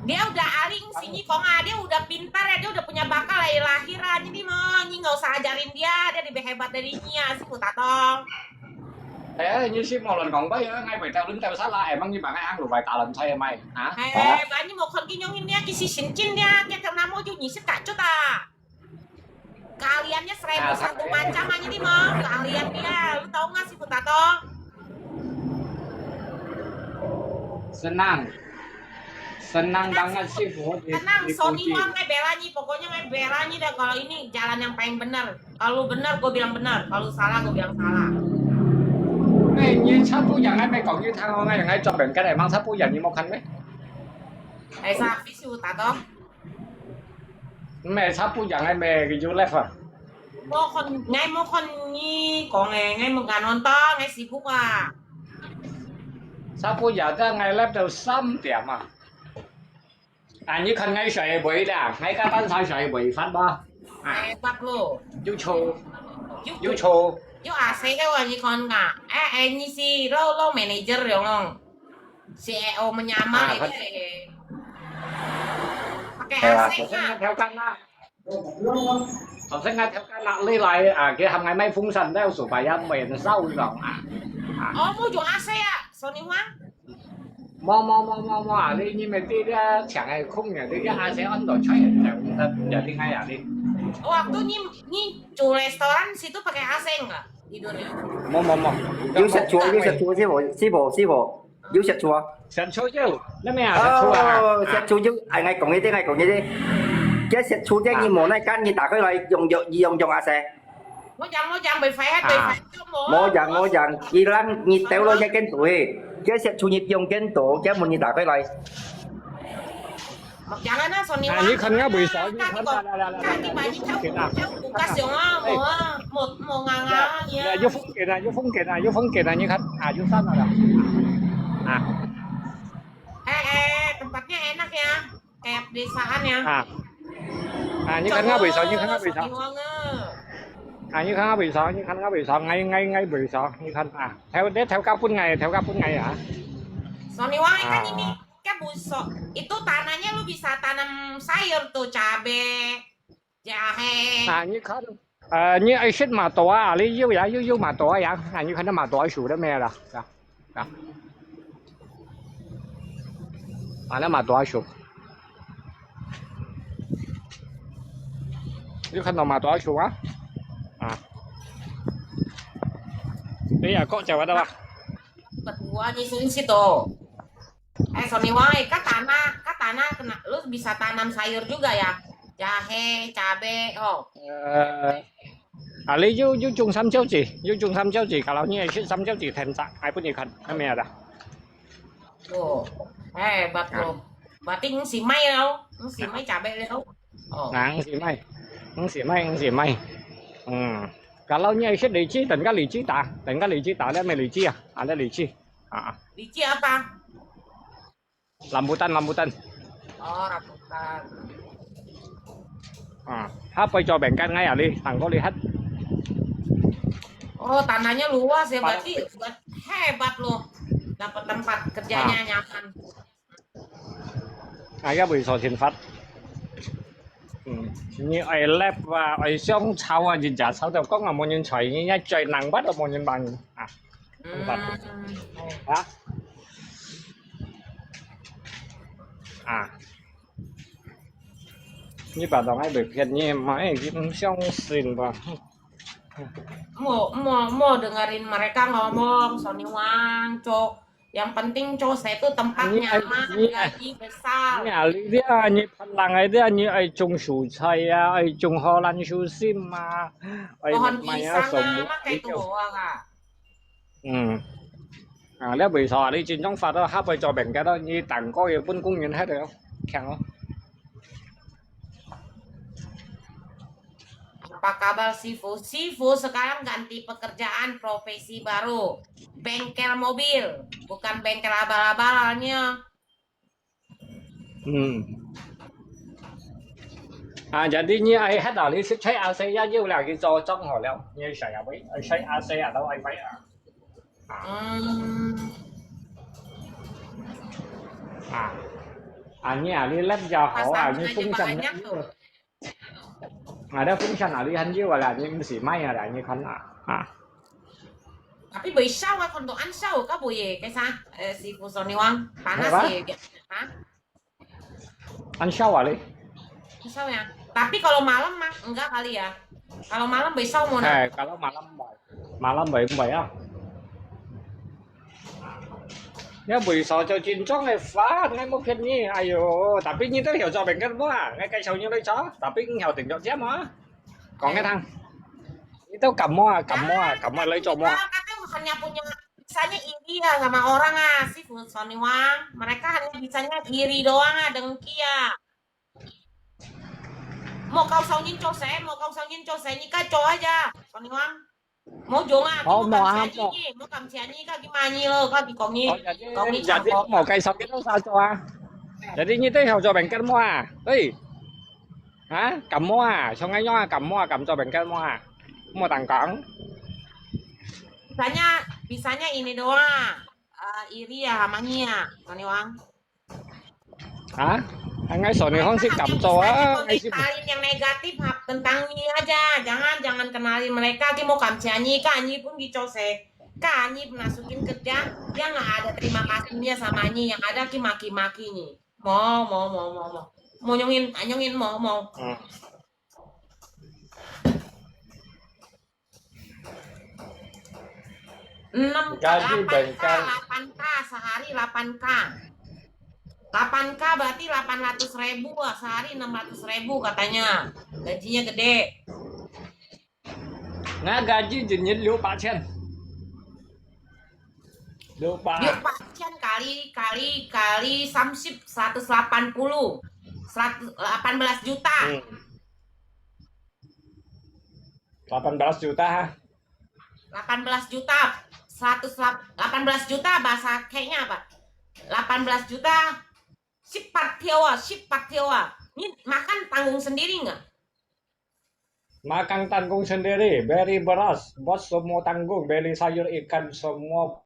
Dia udah aling sini kong ah, dia udah pintar ya, dia udah punya bakal ya lahir ah. Jadi mau ni nggak usah ajarin dia, dia lebih hebat dari Nyi ah, si Tatong. 哎，你是無論講話啊，𠊎會掉輪掉沙啦，哎，望你把𠊎行路來打輪菜賣，啊？哎，把你無看見用你啊，其實神經啊，佢講那麼久你是感覺到。Keahliannya seribu satu macam aja nih, Mang. Keahlian dia. Lu tahu nggak sih, Tato? Senang. Senang banget sih, Bu. Tenang, Sony Wang ngai bela nyi. Pokoknya ngai bela nyi dah kalau ini jalan yang paling benar. Kalau benar, gue bilang benar. Kalau salah, gue bilang salah. 哎，你差不多應該沒講，你聽我，應該專門跟你忙，差不多你沒看咩？哎，sa，必須打到。 Mẹ sắp buổi sáng này mẹ cái du lịch à? Mô khon, ngai mô khon nhi kong eh, ngai mô ngan nonton, ngai sibuk ah. Sắp buổi sáng ta ngai lép đầu 三點 à. À, như khăn ngai sợi bưởi đã, ngai cá tán sa sợi bưởi phát ba. À. Eh, bắt lo. Yuk cho. Yuk, yuk cho. Yuk asik eh, wah, nyi khon nga. Eh, eh, nyi si, lo, lo manager yong. C E O menyamar ah, ini. Pakai eh, A C kan? Theo căn là, Học sinh theo căn là lấy lại à, cái hàng ngày máy phun săn đeo sổ bài ăn mền sau rồi à. À. Oh, mua dùng A C à? Sony Wang? Mua, mua, mua, mua, mua, à, đi, nhưng mà đi ra chẳng ai không nhỉ, đi ra A C ăn đồ chơi, giờ đi ngay à đi. Waktu nyi, nyi chủ restoran situ pakai A C nggak tidurnya? Mua, mua, mua. Yuk set chua, yuk set chua, sư傅, sư傅, sư傅. Yuk set chua. Set chua yuk. Nè mè à, set chua à. Oh, set chua yuk. Ai, ngai kong ini, ngai kong ini. Cái set chua cái nyi mô nai kan nyi ta khơi lai, yong, yong, yong, yong A C. Mô jang, mô jang, bơi phải hết, bơi phải. Mô jang, mô jang. Kì lăng nyi téo lo ya kén tu he. Cái set chua nyi yong kén tu, cái mô nyi ta khơi lai. Mak jangan ah, Sony Wang. Ni khăn ngã buổi sáng, ni khăn. Kaki banyak tahu, tahu bukas yang ah, mau ah, mau, mau nganga ya. Ya, yuk phong kiến à, yuk phong kiến à, yuk phong kiến à, ni khăn. À, yuk san à. À. Eh, eh, tempatnya enak ya, kayak pedesaan ya. À. À, ni khăn ngã buổi sáng, ni khăn ngã buổi sáng. Sony Wang ah. À, ni khăn ngã buổi sáng, ni khăn ngã buổi sáng, ngay, ngay, ngay buổi sáng, ni khăn. À, theo, để theo các phút ngày, theo các phút ngày hả? Sony Wang kan ini. Kan busuk. Itu tanahnya lu bisa tanam sayur tuh, cabe, jahe. À, như khăn, à, như ai shit mà tổ à, lý yêu ya, yêu yêu mà tổ ya. À, như khăn mà tổ sủ đó mẹ là. Đó. Đó. À, nó mà tổ sủ. Như khăn mà tổ sủ á. À. Đây là có chào ở đâu à? Berdua nyusun situ. Eh, Sony Wang, eh, kan tanah, kan tanah kena, lu bisa tanam sayur juga ya? Jahe, cabe, oh. Eh, à, 你有，有種三椒子，有種三椒子，kalau你愛食三椒子甜茶，愛分你看，看咩啊？ Tuh, hebat lo. Berarti ngsi mai lo, ngsi mai cabe lo. Oh. Nah, ngsi mai. Ngsi mai, ngsi mai. Hmm. Kalau ni ai shit 荔枝，等个荔枝打，等个荔枝打，你咩荔枝啊？啊，你荔枝。啊，啊。荔枝 apa? Rambutan, rambutan. Oh, rambutan. Ah, hapa cho bengkat ngai ali, tangko lihat. Oh, tanahnya luas ya, berarti buat hebat loh. Dapat tempat kerjanya nyaman. Ai ya, buổi sáng thiên phát. Ừ. Như ai lép và ai xiong cháo à, nhìn chả sao đâu, có ngà một nhân chảy, như nhá trời nắng bắt đầu một nhân bằng. À, thiên phát. Hả? À. Như bà đồng ai bị phiền như mà ai cũng xiong xin và. Mau, mau, mau dengerin mereka ngomong, Sony Wang, Cok. Yang penting, Cok, saya tuh tempat nyaman, gaji besar. Ini ahli dia, ini pandang dia, ini ai 種蔬菜啊，愛種荷蘭樹心啊，愛 pohon pisang 啊，乜幾多啊？ Ừ. Ah, lihat buổi sáng, ini chính trong phát đó, hapa cho bengkat đó, ini tangko ya pun công nhân hết rồi, keng oh. Apa kabar, Sifu? Sifu sekarang ganti pekerjaan, profesi baru. Bengkel mobil, bukan bengkel abal-abalnya. Hmm. À, jadi như ai hết đó, 你識吹阿四一，要兩個做裝好了，你係誰啊？喂，吹阿四啊，都愛飛啊。嗯。啊，啊，你啊，你lab就好啊，你风扇也有。啊，那风扇啊，你很有啊啦，你不是卖啊啦，你看啊，啊。Tapi會燒啊，看到恁燒，該會个，該啥，呃，師傅說你忘，panas个，啊？ Ăn sao à li? Sao ya? Tapi kalau malam mah enggak kali ya. Kalau malam besau mau nak. Eh, kalau malam mah, malam baik baik ah. Ya, buổi sáng cho chín trong này phá, ngay một phiên nhỉ. Ayo, tapi như thế hiểu cho bạn cất mua à? Ngay cái sau như lấy chó, tapi không hiểu tình trạng chứ mà. Có nghe thằng. Itu kamu ah, kamu ah, kamu lấy cho mua. Tapi bukannya punya, bisanya iri ya sama orang ah, si Soniwang. Mereka hanya bisanya iri doang ah, dengki ya. Một câu sau nhìn cho sẽ, một câu sau nhìn cho sẽ, như cái cho aja, Soniwang. Mau jong ah, oh, mau ah, mau kam sia ni, kau gimana lo, kau di kong ni, kong ni jadi mau cái sau kita sa cho ah. Jadi như thế hiểu cho bạn cất mua à? Ê. Hả? Kamu à? Sao ngay nyo à? Kamu à? Kamu cho bạn cất mua à? Mua tặng con. Bisanya, bisanya ini doang. Ah, iri ya, hamanya, Soniwang. Hah? Ngai Soniwang si kam cho ah, ngai si. Kenalin yang negatif tentang Nyi aja. Jangan, jangan kenalin mereka. Ki mau kam cia Nyi, ka Nyi pun ki cho se. Ka Nyi pernah sukin kerja, dia nggak ada terima kasihnya sama Nyi. Yang ada ki maki-maki Nyi. Mau, mau, mau, mau, mau. Mau nyongin, nyongin mau, mau. Enam K, gaji delapan K, bengkel. Delapan K, sehari delapan K. Delapan K berarti delapan ratus ribu, sehari enam ratus ribu katanya. Gajinya gede. Nggak gaji jenis 六百千. 六百. 六百千 kali, kali, kali 三十, seratus lapan puluh. Seratus, delapan belas juta. Hmm. Delapan belas juta, ha? Delapan belas juta, seratus, delapan belas juta bahasa kayaknya apa? Delapan belas juta, sipat tio ah, sipat tio ah. Ini makan tanggung sendiri nggak? Makan tanggung sendiri, beli beras, bos semua tanggung, beli sayur ikan semua.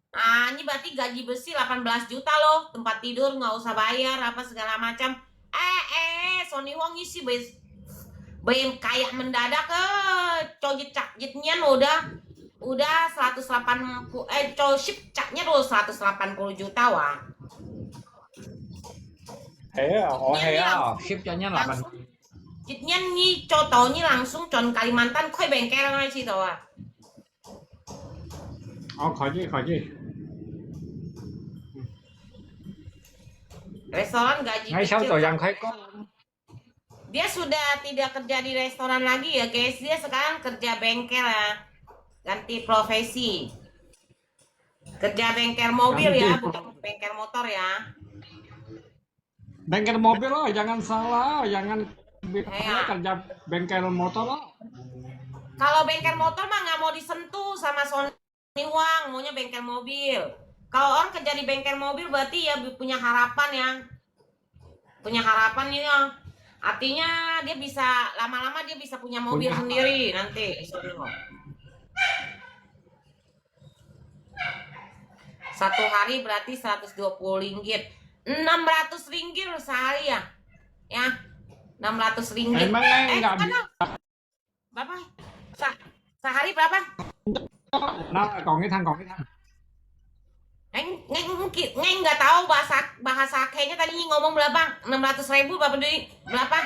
Ah, ini berarti gaji besi delapan belas juta loh, tempat tidur nggak usah bayar, apa segala macam. Eh, eh, Sony Wong isi bes-, bayar kayak mendadak ke, cojit cak jitnya udah, udah seratus delapan puluh, eh, cosip caknya tuh seratus delapan puluh juta wah. Hei ah, oh hei ah, sip caknya delapan. Jitnya ni contohnya langsung con Kalimantan, koi bengkel ngai sih tuh wah. Oh, 可以，可以。 Restoran gaji kecil. Ngai sao yang khai kong. Dia sudah tidak kerja di restoran lagi ya, guys. Dia sekarang kerja bengkel ya. Ganti profesi. Kerja bengkel mobil ya, bukan bengkel motor ya. Bengkel mobil loh, jangan salah, jangan kerja bengkel motor loh. Kalau bengkel motor mah nggak mau disentuh sama Sony Wang, maunya bengkel mobil. Kalau orang kerja di bengkel mobil berarti ya punya harapan ya. Punya harapan ya. Artinya dia bisa, lama-lama dia bisa punya mobil sendiri nanti. Satu hari berarti seratus dua puluh ringgit. Enam ratus ringgit sehari ya. Ya, enam ratus ringgit. Emang nggak bisa. Berapa? Sa-, sehari berapa? Nah, kong itang, kong itang. Ngai, ngai, ngai nggak tahu bahasa, bahasa kayaknya tadi ngomong berapa? Enam ratus ribu berapa duit? Berapa?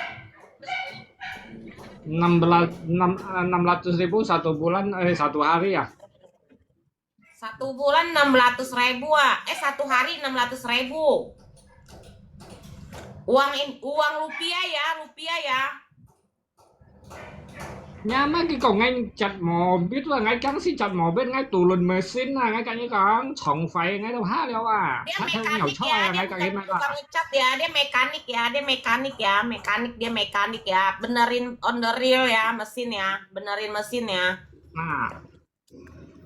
Enam belas, enam, enam ratus ribu satu bulan, eh, satu hari ya? Satu bulan enam ratus ribu ah. Eh, satu hari enam ratus ribu. Uang in-, uang rupiah ya, rupiah ya. Nyama ki kong ngai cat mobil lah, ngai kang si cat mobil, ngai turun mesin lah, ngai kang ni kang chong fai, ngai tau ha liao ah. Dia mekanik ya, dia bukan tukang cat ya, dia mekanik ya, dia mekanik ya, mekanik, dia mekanik ya, benerin on the real ya, mesin ya, benerin mesin ya. Nah.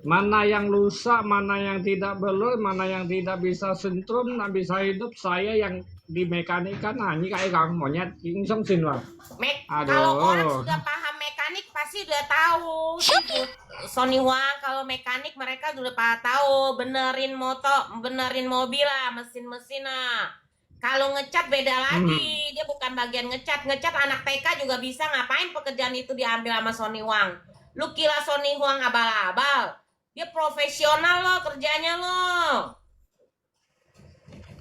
Mana yang rusak, mana yang tidak berlur, mana yang tidak bisa sentrum, tidak bisa hidup, saya yang dimekanikan, nah, ini kayak kang monyet, ini song sin lah. Mek-, kalau orang sudah paham mekanik, pasti udah tahu, sih, Bu. Sony Huang, kalau mekanik mereka sudah pada tahu, benerin motor, benerin mobil lah, mesin-mesin lah. Kalau ngecat beda lagi, dia bukan bagian ngecat. Ngecat anak T K juga bisa, ngapain pekerjaan itu diambil sama Sony Huang? Lu kira Sony Huang abal-abal? Dia profesional loh kerjanya loh.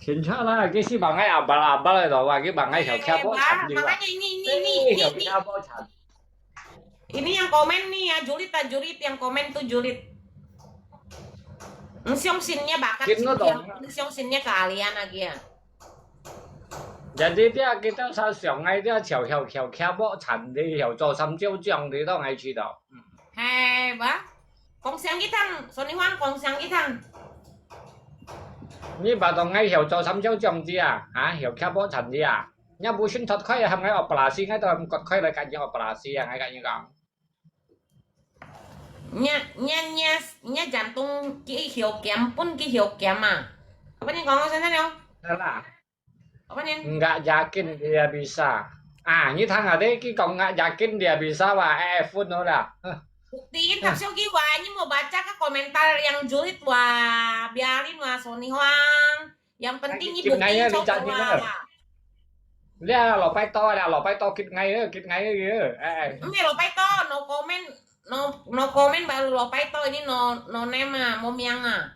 清楚啦，佢係話𠊎abal-abal个咯，話佢話𠊎小家伙慘了啊。 Makanya ini, ini, ini, ini. 小家伙慘。 Ini yang komen nih ya, julid ta julid, yang komen tuh julid. 你相信你个bakat，你相信你个keahlian啊，佢啊。 Jadi dia kita sasongai dia小小小家伙慘的，小做三九這樣的都還知道。 係吧？講聲佢聽，Sony Huang講聲佢聽。 你把當𠊎曉做三小將子啊，啊，曉徛波層子啊，你不信脫開，喊𠊎operasi，𠊎都毋割開來，跟你operasi啊，𠊎跟你講。 Nya, nya, nya, nya jantung佢曉減，分佢曉減啊。Apa你講，先生了？ Salah。 Apa你？ Enggak yakin dia bisa. Ah, 你聽下，你佢講enggak yakin dia bisa，哇，哎，分好啦。 Buktiin，嗯。 Tapsyo kiwa，你無baca ke komentar yang julid wa，biarin wa，Sony Huang。Yang penting你buktiin，你啊，你講你啊。 你啊，老拜託啦，老拜託，激𠊎啊，激𠊎啊，哎。 Hindi，老拜託，no comment，no，no comment，baru老拜託，ini no，no name啊，無名啊。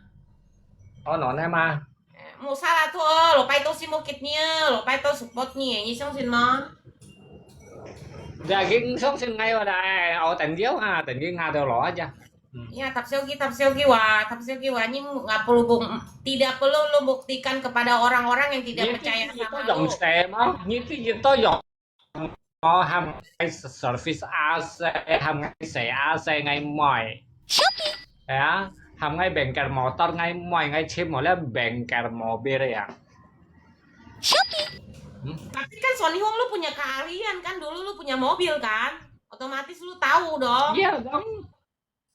哦，no name啊。 Musa lah tu，老拜託係無激你啊，老拜託support你，你相信無？ Daging相信𠊎話啦，哎，哦，等佢啊，等佢ngah到落啊。 Ya, tapsyo ki，tapsyo kiwa，tapsyo kiwa，你ngah perlu buk，tidak perlu lu buktikan kepada orang-orang yang tidak percaya sama lu。 你自己都用，你自己都用。 哦，喊𠊎service A C，喊𠊎洗A C，𠊎毋會。係啊，喊𠊎bengkel motor，𠊎毋會，𠊎全部咧bengkel mobil呀。 Tapi kan Sony Huang lu punya keahlian kan, dulu lu punya mobil kan, otomatis lu tahu dong. Iya dong.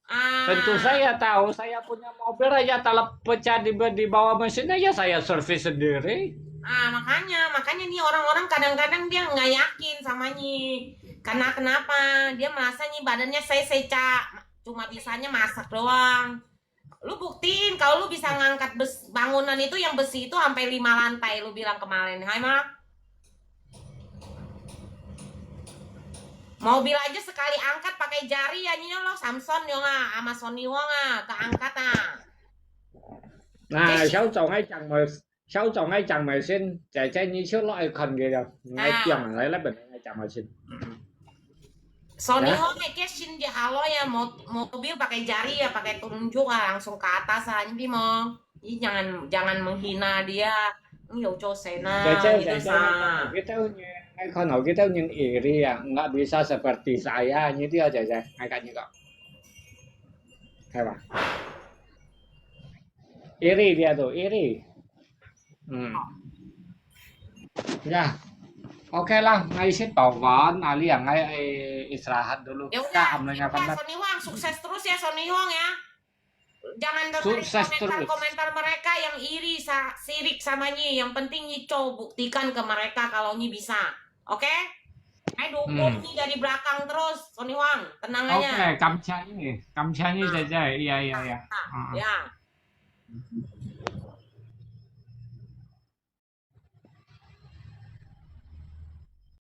Ah. Tentu saya tahu, saya punya mobil aja kalau pecah di, di bawah mesinnya ya saya servis sendiri. Ah, makanya, makanya nih orang-orang kadang-kadang dia nggak yakin sama nyi. Karena kenapa? Dia merasa nyi badannya saya-saya, Cak. Cuma bisanya masak doang. Lu buktiin kalau lu bisa ngangkat bes-, bangunan itu yang besi itu sampai lima lantai, lu bilang kemarin, hai mah. Mobil aja sekali angkat pakai jari ya, nyi lo Samson yong ah, sama Sony Huang ah, keangkat ah. 那小總愛講無，小總愛講無先，姐姐你就落去看佢了，𠊎講，來，來，本來講無先。 Sony Huang ke kesin je halo ya, mo-, mobil pakai jari ya, pakai telunjuk ah, langsung ke atas ah, nyi mo. Jadi jangan, jangan menghina dia. Ini 有做事呢，姐姐，你都啥？ 姐姐，你兜人，𠊎看哦，你兜人iri啊，nggak bisa seperti saya，你知道姐姐，𠊎跟你講，係吧？Iri dia tu, iri. Hmm. Ya. Oke lah, ngai sit pawan, ali yang ngai, eh, istirahat dulu. Ya udah, Kak, amlenya ya, penat. Sony Huang, sukses terus ya, Sony Huang ya. Jangan dengerin komentar-komentar mereka yang iri, sa-, sirik sama nyi. Yang penting nyi coba buktikan ke mereka kalau nyi bisa. Oke? Ngai dukung nyi dari belakang terus, Sony Huang. Tenang aja. Oke, kamchani, kamchani saja. Iya, iya, iya. Nah, ya.